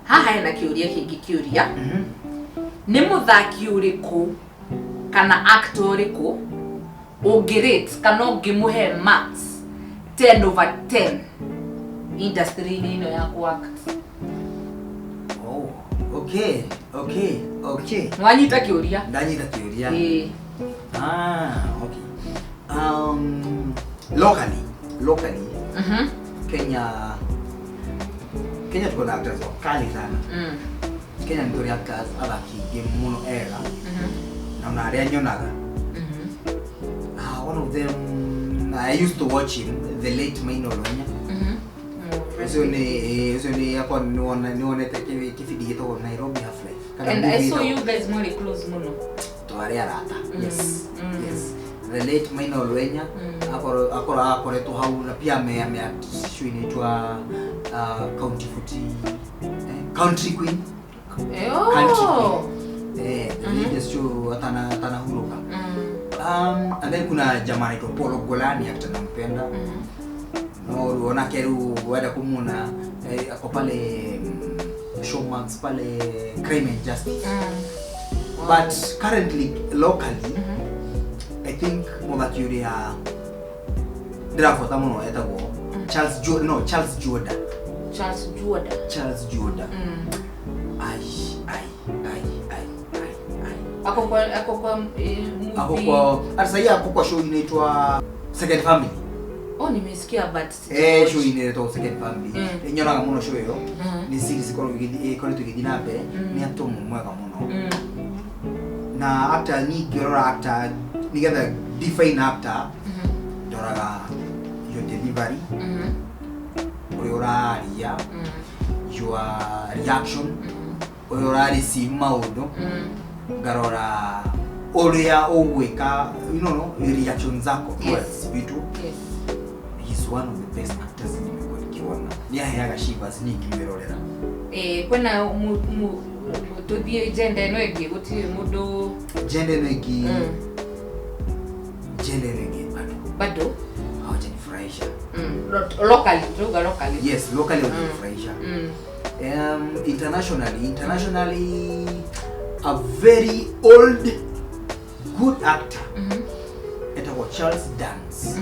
Haha hena kĩũria kĩngĩ, kĩũria nĩ mũthaki ũrĩkũ kana actor ũrĩkũ ũngĩrate kana ũngĩmũhe marks 10 over 10 industry-inĩ ĩno ya kuact? Oh, okay. Nwanyita kĩũria? Ndanyita kĩũria. Ĩĩ. Ah, okay. Locally, Kenya tuko na actors wakali sana. Kenya nĩ tũrĩ actors, athaki aingĩ mũno ega na ona arĩa nyonaga. Ah, one of them I used to watch him, the late Maina Olwenya. Ũcio nĩ akwa nĩwonete kĩbindi gĩtagwo Nairobi Half Life. Kana And I movie saw ĩtagwo- you guys more close mũno. Twarĩ arata. Yes. Yes. The late Maina Olwenya akorwo akoretwo hau na pia ame act show inaitwa County 40, Country Queen. Country Queen. The latest show atanahuruka. And then kuna jamaa anaitwa Paul Ogolani, actor nampenda. No rĩu onake rĩu wenda kumuona, ako pale Showmax pale Crime and Justice. But currently, locally, I think mũthaki ũrĩa ndĩrabuata mũno etagwo Charles Jo, no, Charles Juoda. Charles Juoda. Charles Juoda. Ai ai ai ai ai ai. Ako kwa movie. Ako kwa, hata sahii ako kwa show inaitwa Second Family. Oh, nimesikia but Show inaitwa Second Family. Nyonaga mũno show ĩyo. Nĩ series ĩkoretwo ĩgĩthiĩ na mbere. Nĩ actor mwega mũno. Na actor, niĩ ngĩrora actor, nĩgetha define actor, ndoraga your delivery, ũrĩa ũraria, your reaction, ũrĩa ũra receive maũndũ, ngarora ũrĩa ũgwĩka, reaction zako towards vitu. He's one of the best actors nimekuwa nikiona. Nĩ aheaga shivers niĩ ngĩmwĩrorera. Kwĩna tũthiĩ gender ĩno ĩngĩ, gũtirĩ mũndũ? Gender ĩno ĩngĩ, gender ĩno ĩngĩ bado Bado hawajanifurahisha. Locally, tuga locally. Yes, locally hawajanifurahisha. Internationally, a very old good actor etagwo Charles Dance.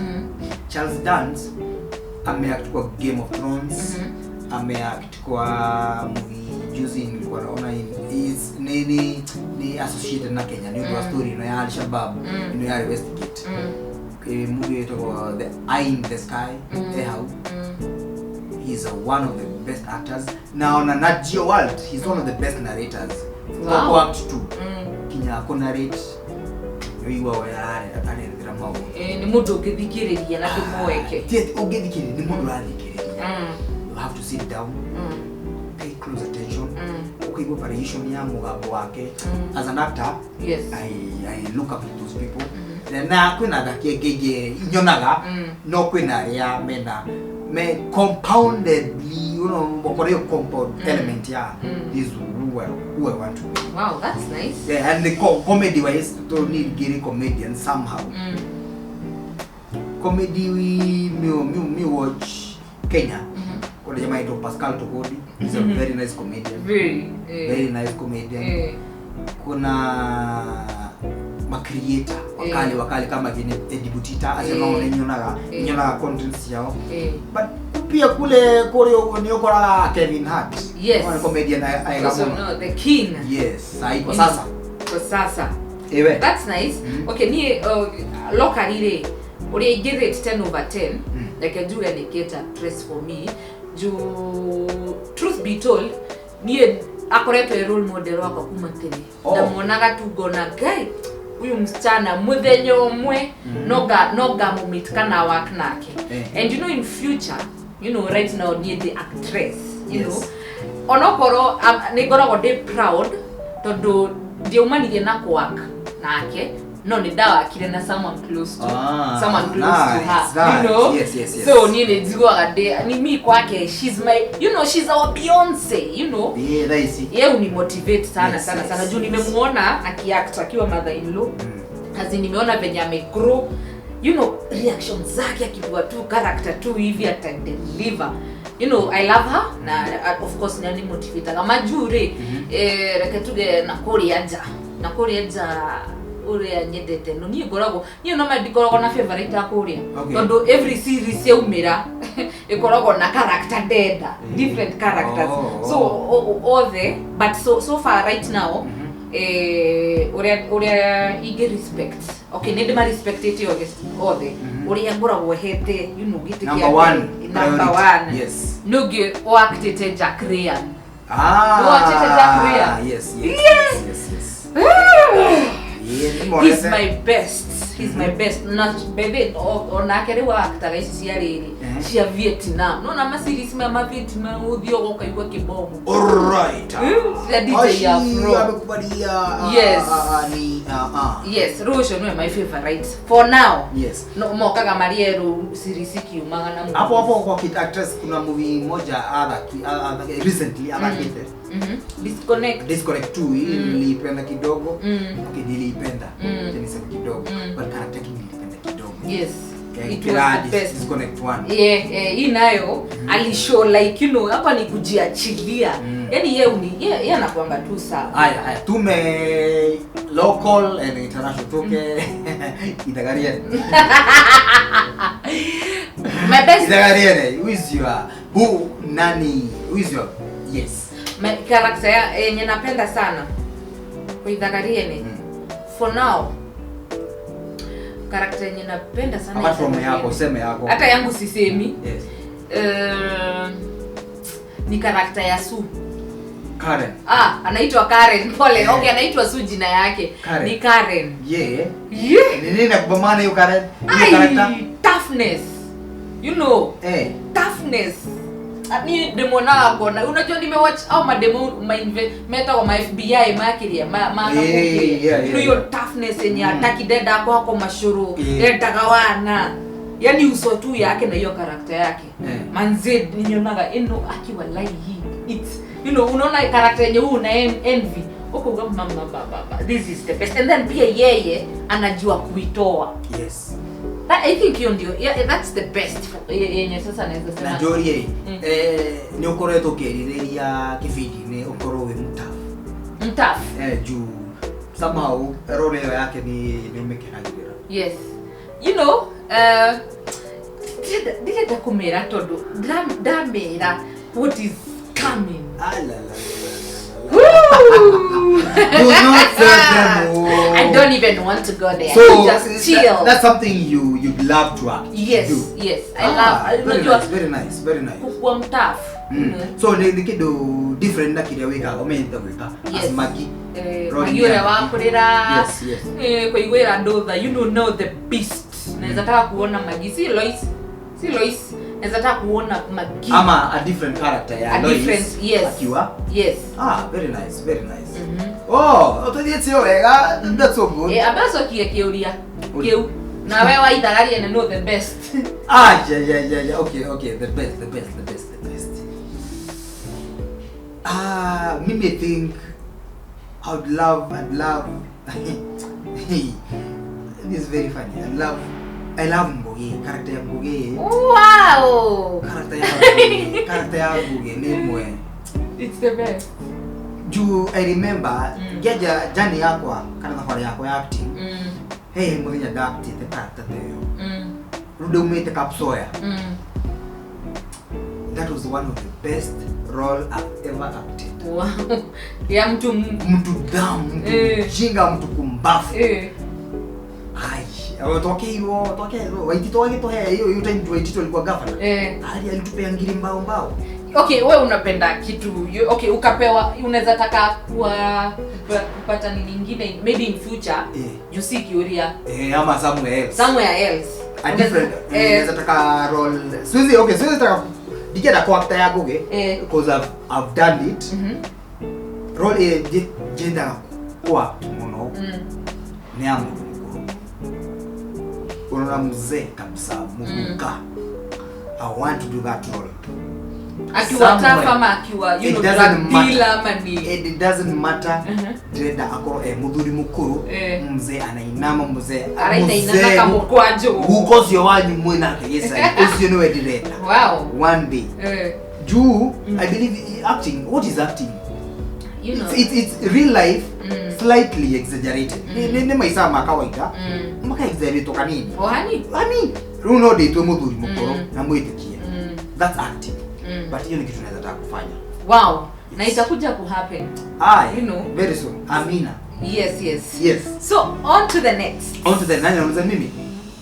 Charles Dance ameact kwa Game of Thrones, ameact kwa movie juzi nilikuwa naona is ni associated na Kenya nĩ ũndũ wa story ĩno ya Al-Shabaab, ĩno ya Westgate. Movie ĩtagwo The Eye in the Sky. Hau he's one of the best actors na ona Nat Geo World he's one of the best narrators. Wow. Act 2 kinya kũ narrate nĩũigua we arerethera maũndũ. Nĩ mũndũ ũngĩthikĩrĩria na ndũmweke. Ti atĩ ũngĩthikĩrĩria, nĩ mũndũ ũrathikĩrĩria. You have to sit down, pay close attention, ũkaigua variation ya mũgambo wake. As an actor, I look up to those people. Na kwĩna athaki angĩ aingĩ nyonaga, no kwĩna arĩa mena me compoundedly, okorwo ĩyo compound element ya this is who I want to be. Wow, that's nice. Yeah, and the comedy wise to need giri comedian somehow. Comedy, we mi watch Kenya, kuna jamaa anaitwa Pascal Tokodi. He's a very nice comedian. Very. Very nice comedian. Kuna macreator wakali, wakali kama vile Eddie Butita, acio nao nĩ nyonaga nyonaga content ciao. But pia kule kuri ũguo nĩ ũkoraga Kevin Hart. Ni comedian aega Also, mũno. no, the king. Yes, sahi kwa sasa. Kwa sasa. Ewe. That's nice. Okay, niĩ locally rĩ, ũrĩa ingĩ rate 10 over 10, reke njuge nĩ Kate actress for me. Juu truth be told, niĩ akoretwo e role model wakwa kuma tene. Oh. Ndamuonaga tu ngona ngai huyu msichana muthenya ũmwe no ngamũmeet kana work nake. And in future, right now niĩ ndĩ actress, you know, onokorwo nĩ ngoragwo ndĩ proud tondũ ndiaumanirie na kwork nake, no nĩ ndawakire na someone close to Ah, someone close to her, nice. you know. So niĩ nĩ njiguaga ndĩ ni mi kwake, she's my you know she's our Beyonce. Yeah, thaa ici. Ye unimotivate sana sana sana juu nimemuona akiact akiwa mother in law. As in, nimeona venye amegrow, reaction zake akipewa tu character tu hivi atadeliver. You know, I love her na of course nĩ animotivataga majuu rĩ. Reke tuge na kũrĩa nja, na kũrĩa nja ũrĩa nyendete no niĩ ngoragwo niĩ no ndikoragwo na favorite ya kũrĩa, tondũ every series yaumĩra ĩkoragwo na character ndenda, different characters. So othe, but so far right now, ũrĩa ingĩ respect, okay, nĩ ndĩma respectĩte othe othe. Ũrĩa ngoragwo hete, you know, gĩtĩ Number kĩa one. mbere, number Priority. one, nĩ ũngĩ waktĩte Jack Ryan. Ah. Watchete Jack Ryan? Yes. Yeah. Yes. Yeah, He's nĩmonete. my best, he's my best. Na bethe onake rĩu aktaga ici cia rĩrĩ, cia Vietnam, nona ma series ma Vietnam, ũthiĩ ũkaigua kĩbomu. Alright. Cia DJ Ashi, Afro. amekubalia. Yes. Ni ah, ah. Yes, rĩu ũcio nĩwe my favorite for now. No mokaga marĩ erũ series ikiumaga na Hapo hapo kwa kid actress, kuna movie moja other recently athakite. Disconnect. Disconnect 2, hii niliipenda kidogo. Okay, niliipenda. Acha niseme kidogo. But character yake nilipenda kidogo. Yes, Okay, it kila was the best. Disconnect 1. Yeah, hii nayo alishow like, you know, hapa ni kujiachilia. Yani ye uni ye anakuanga tu sawa. Haya haya, tume local and international, tuke Ithagariene. My best. Ithagariene, who is your who nani who is your, yes. My character yenye napenda sana kwa Ithagariene, for now, character yenye napenda sana Apart from Ithagariene. yako, seme yako. Hata yangu sisemi. Yes. Ni character ya Sue. Karen. Ah, anaitwa Karen, pole. Okay, anaitwa Sue jina yake. Karen. Ni Karen. Yeah. Yeah. Ni nini nakubamana hiyo Karen? Hiyo character? Ai, toughness, you know. Toughness. Ah, ni ndĩmuonaga ngona, unajua nimewatch au mademo metagwo ma FBI makiria ma ma hiyo toughness yenye ataki ndenda kwako macũrũ, ndendaga wana, yani uso tu yake na hiyo character yake. Manze, ninyonaga ĩno akiwa hii it's, you know, unaona character yenye huu una envy, ukauga, "Mama baba, this is the best." And then pia yeye anajua kuitoa. That, I think hiyo ndio, yeah, that's the best yenye sasa naweza Na sema. njũrie, nĩ ũkoretwo ũkĩrirĩria kĩbindi-inĩ ũkorwo wĩ mũtabu? Mtough. Juu somehow role ĩyo yake nĩ ũmĩkenagĩrĩra. Yes, you know, ndirenda kũmĩra tondũ ndamĩra what is coming. Ah, la, la, la, la, la. Woo! Do not say them, oh. I don't even want to go there. So just chill. That's something you'd love to act. Yes, Do. yes. I Ah, love. very Unajua nice, very nice, very nice. kukuwa mtough. So nĩ kĩndũ different na kĩrĩa wĩkaga ũmenyete gwĩka as Maggie. Role Magi ũrĩa ya wa Maggie. kũrĩra, Yes. kũiguĩra andũ tha, you know, know the beast. Naweza taka kuona Magi, si Lois, si Lois. Naweza taka kuona Magi. Ama a different character ya A Lois. different, yes. Akiwa. Yes. Ah, very nice, very nice. Oh, ũtũthiĩte o wega. That's so good. Abacokie kĩũria kĩu nawe wa Ithagariene know the best. Ah, yeah. Okay. The best, the best, the best, the best. Ah, mimi I think I'd love. This is very funny. I love Ngugi. Character ya Ngugi. Wow. Character ya Ngugi ni mwe. It's the best. Juu I remember ngĩanjia journey yakwa kana thabarĩ yakwa ya acting. Hey, mũthenya ndaactĩte character ta ĩyo. Rĩu ndaumĩte Kapsoya. That was one of the best role I've ever acted. Wow. Ya mtu Mtu damu, mtu jinga, mtu kumbafu. Ai, twakeirwo Waititu agĩtũhe hiyo time Waititu alikuwa governor. Ali alitupea ngiri mbao mbao. Okay, we unapenda kitu okay, ukapewa, unaweza taka kuwa kupata nini nyingine maybe in future? You see kiuria. Ama somewhere else. Somewhere else. A different, naweza taka role. Siwezi, okay, siwezi taka ndikienda kwa actor ya Ngugi because I've done it. Role njendaga ku act mũno nĩ ya mũndũ mũkũrũ. Unaona mzee kabisa, muguka. I want to do that role. Akiwa Somewhere. tough ama akiwa, you It know, doesn't drug matter. dealer ama ni It doesn't matter. Ndĩrenda akorwo e mũthuri mũkũrũ, mzee anainama, mzee Arainainana mzee kamũkwanjũ. guka ũcio wanyu mwĩnake gĩcagi, ũcio nĩwe ndĩrenda. Wow. One day. Juu I believe acting, what is acting? You know. It's real life slightly exaggerated. Nĩ maica ma kawaida maka exaggerate kanini. O hani? Hani rĩu no ndĩtue mũthuri mũkũrũ na mwĩtĩkie. That's acting. But hiyo ni kitu naweza taka kufanya. Wow. Na itakuja ku happen. Aye. You know. Very soon. Amina. Yes, yes. Yes. So on to the next. On to the nani anauliza mimi?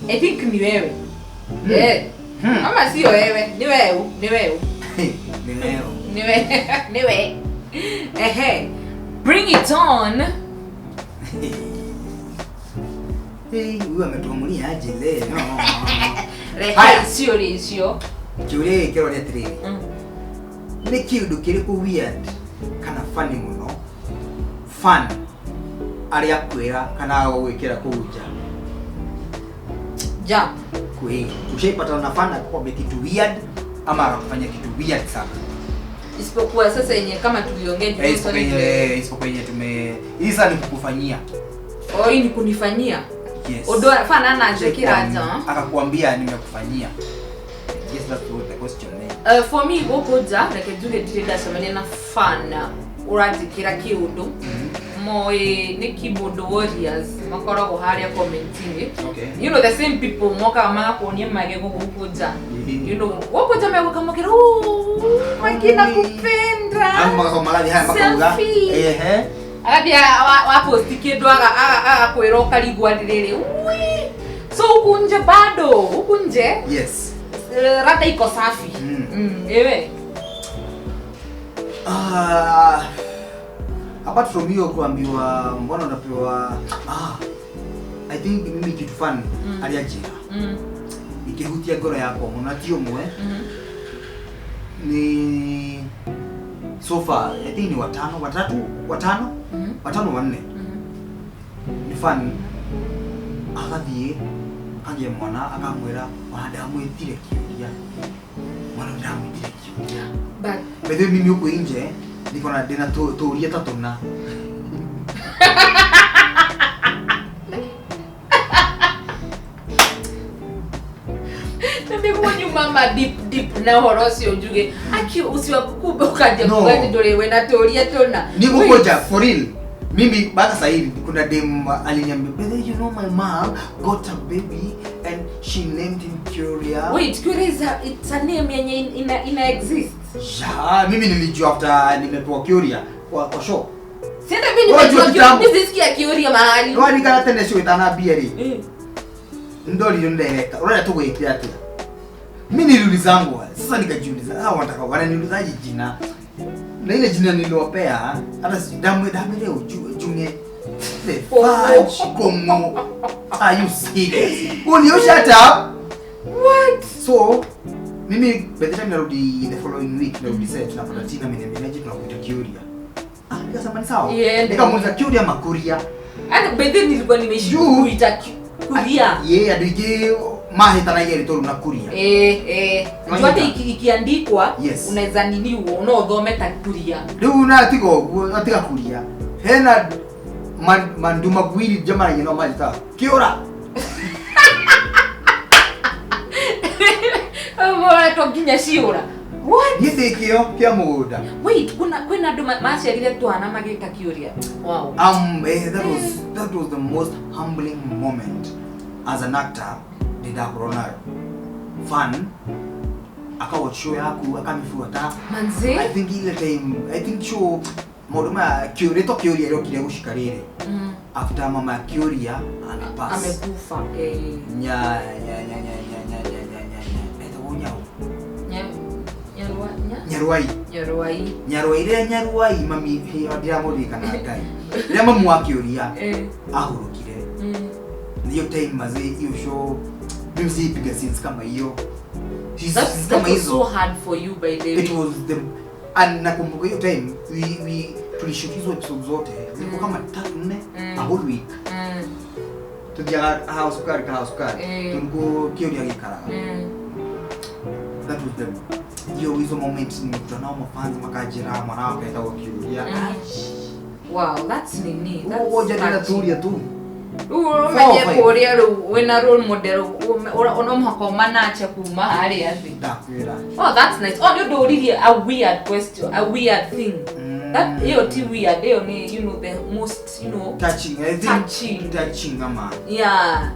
I think ni wewe. Eh. Ama sio wewe, ni wewe, ni wewe. Ni wewe. Ni wewe. Ni wewe. Ehe. Bring it on. Hey, huyu ametuamulia aje leo. Rehe sio rĩcio. Kĩũria gĩkĩ kĩroria atĩrĩrĩ. Nĩ kĩũndũ kĩrĩkũ weird kana funny mũno fan arĩa kwĩra kana agũgwĩkĩra kũu nja? Ja. Kweli. Ushaipatana na fan akakwambia kitu weird ama akakufanyia kitu weird sana? Isipokuwa sasa yenye kama tuliongea juu isipokuwa yenye tume hii sasa ni kukufanyia. Oh, hii ni kunifanyia. Yes. Odo fan ana anjekira hata. Akakwambia nimekufanyia. Yes, that's what the question is. For me gokoja reke njuge ndirĩ ndacemania na fan ũranjĩkĩra kĩũndũ. Moe nĩ keyboard warriors makoragwo harĩa commenting. Okay. You know the same people mokaga magakuonia magego gũkũ nja. You know gũkũ nja megũka makĩra makina kupenda. Ama Selfie. Ehe. Agathia wa post kĩndũ agakwĩra ũkarigwo atĩrĩrĩ. So huku nje bado, huku nje. Yes. Rada iko safi. Ewe. Apart from hiyo kuambiwa mbona unapewa, I think mimi kitu fun aliajira. Ikihutia ngoro yakwa mũno ti ũmwe. Ni so far I think ni watano, watatu, watano, watano wanne. Ni fun agathiĩ akagĩa mwana akamwĩra ona ndamwĩtire kĩũria. Mwana ndamwĩtire kĩũria. But by the way mimi huko nje niko na ndina tũũria ta tũna. Nĩguo nyuma ma deep deep na ũhoro ũcio njuge aki ũcio kumbe ũkanjia kuga atĩ ndũrĩ wĩna tũũria tũna. Nĩgũkũnja for real. Mimi mpaka sasa hivi kuna dem aliniambia, "Brother, you know my mom got a baby and she named him Kuria." Wait, Kuria is it's a name yenye ina exist. Yeah, mimi nilijua after nimepewa Kuria kwa show. Sasa mimi nimejua Kuria, mimi sisikia Kuria mahali. Wali kana tene show itanambia ri. Ndoli ndio director. Unaona tu kuitia atia. Mimi niliulizangu sasa nikajiuliza, hao wanataka wananiulizaje jina? Na ile jina niliwapea hata si damu damu leo junge. The fudge Kongo. Are you serious? Will you shut up? What? So mimi by the time narudi the following week narudi set tunapata Tina ameniambia tunakuita Kuria. Ah, nikasema ni sawa. Nikamuuliza Kuria makuria. Hata by then nilikuwa nimeishi kuita Kuria. Yeah, adije mahitanagia rĩtwa rĩu na Kuria. Hata ikiandikwa yes. Unaweza nini unothome ta Kuria. Rĩu na tiga ũguo atiga Kuria. Hena manduma gwiri jamani no majita. Kiora. Mbona to nginya ciũra. What? Ni ndikio kia mũgũnda. Wait, kuna kwina andu maciarire twana magĩta Kuria. Wow. That was the most humbling moment as an actor. Ndakorwo nayo fan akawatch show yaku akamifuata manze. I think ile time I think show maundu maya rĩtwa Kuria rĩokire gũcika rĩrĩ after mama Kuria amepass amekufa nya nya nya nya nya nya nya nya nya nya etagwo nyau Nyaruai Nyaruai Nyaruai rĩrĩa Nyaruai mami ndiramũririkana Ngai rĩrĩa mamu wa Kuria ahurũkire hiyo time mazee hiyo show mimi sipiga scenes kama hiyo. That was so hard for you by the way. It was the and nakumbuka hiyo time we tulishoot hizo episodes zote zilikuwa kama 3 4 a whole week. Tujaga house card tulikuwa Kuria gikaraga. That was the hiyo hizo moments nimekutana nao mafans makajira mwana wake etagwo Kuria. Wow, that's nini. That's ngoja ndio tulia tu. Rĩu ũmenye Four, five. kũrĩa rĩu wĩna role model no mũhaka ũmanache kuma harĩa thĩ. Ndakwĩra. Oh, that's nice. Oh, nĩ ũndũ ũririe a weird question, a weird thing. That ĩyo ti weird, ĩyo nĩ the most, Touching, I think. Touching. Touching ama. Yeah.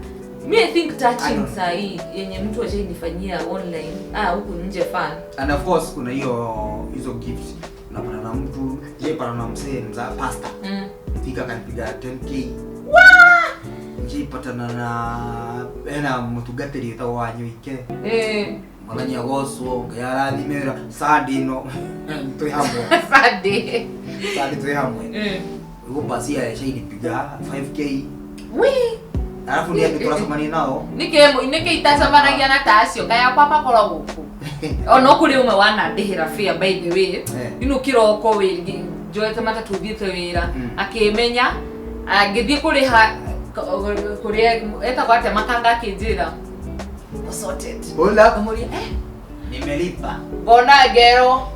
Me, I think I touching don't- sahi yenye mtu ashainifanyia online, ah, huku nje fan. And of course kuna hiyo hizo gift unapata na mtu, je, pata na msee mza pastor. Fika akanipiga 10K. Je, patana na ena mutungatĩri wĩtagwo Wanyoike. Mwathani agocwo, Ngai arathime Sunday ĩno twĩ hamwe. Sunday. Sunday twĩ hamwe. Ũguo pasi ya ĩcainipiga 5K. Wi. Alafu nĩ andũ tũracemania nao. Nĩkĩ itacemanagia na ta acio kaya kwa makoragwo kũ? Ona kũrĩ ũmwe wanandĩhĩra fare, by the way. Kĩroko wĩ njoete matatũ thiĩte wĩra, akĩmenya, angĩthiĩ kũrĩha kũrĩa etagwo atĩa makanga akĩnjĩra sorted. Hold up. Ngamũria, Nimelipa. Ngona ngero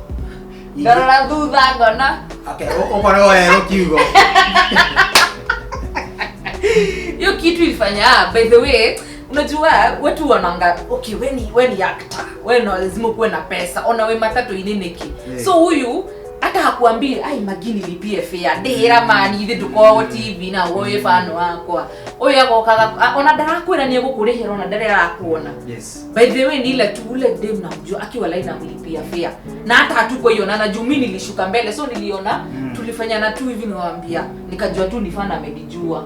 ngarora thutha ngona. Okay, ũkorwo werũ kiugo. Hiyo kitu ilifanya, by the way, unajua watu wanaanga okay, we ni actor, we no lazima ukuwe na pesa, ona we matatu ini niki. So huyu hata hakuambii ai magini lipie fare ndĩhĩra mani ithe ndũkoragwo TV na woye bano wakwa ũyũ agokaga ona ndarakwĩra nĩ egũkũrĩhĩra ona ndarĩ arakuona. By the way, ni ile tu ule dem namjua akiwa line namlipia fare na hata hatukuiona juu mimi nilishuka mbele, so niliona tulifanyana tu hivi niwaambia nikajua tu ni fan amenijua.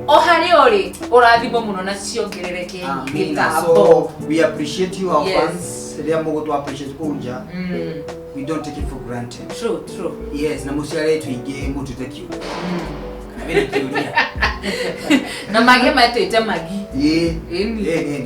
O harĩa ũrĩ ũrathimwo mũno na ciongerereke nyingĩ Amina. ta So Bob. we appreciate you, our fans. Rĩrĩa mũgũtũ appreciate kũu nja. We don't take it for granted. True, true. Yes, na mũciarĩ tũingĩ mũtwĩte kiũria. Kana wĩna kĩũria. Na mage matwĩte magi. Ĩĩ. Ĩni. Ĩĩ, ĩĩ.